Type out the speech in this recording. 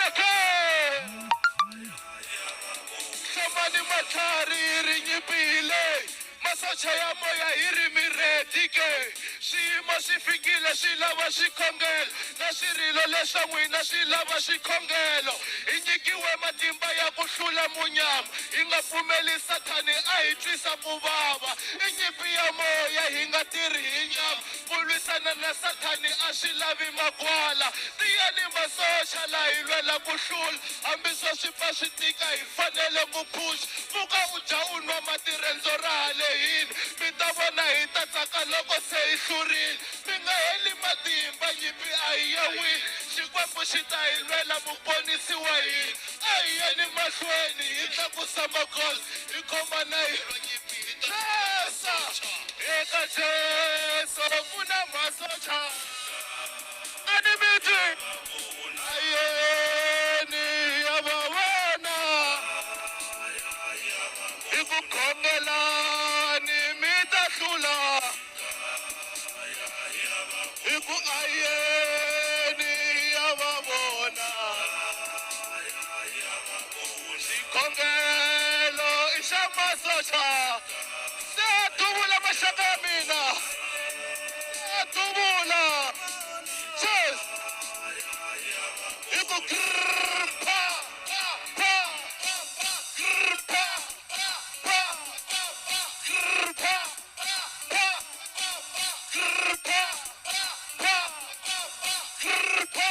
Vona ke! Hlomani matlhari yi ri nyimpi hi leyi, masocha ya moya hi ri mi ready ke? Swiyimo swi fikile swi lava swikhongelo, na swirilo leswa n'wina swi lava swikhongelo. Hi nyikiwe matimba ya ku hlula munyama, hi nga pfumeli Sathani a hi twisa ku vava. I nyimpi ya moya, hi nga tirhi hi nyama. Ku lwisana na Sathani a swi lavi makwala. Tiyani masocha la hi lwela ku hlula, hambi swo swi pfa swi tika hi fanele ku push. Pfuka u dya u nwa mati rendzo ra ha lehile, mi ta vona hi ta tsaka loko se hi hlurile. Mi nga heli matimba nyimpi a hi ya wini, Xikwembu xi ta hi lwela muponisi wa hina. A hi yeni mahlweni hi tlakusa magoza hi khomana hi lwa nyimpi hi ta Jesu. Eka Jesu ku na masocha a ni miti ayeni ya va vona hi ku khongelani mi ta hlula hi ku ayeni ya va vona xikhongelo i xa masocha se a duvula maxaka ya mina a duvula cheers hi ku grr pa pa pa grr pa pa grr pa pa grr pa pa grr pa.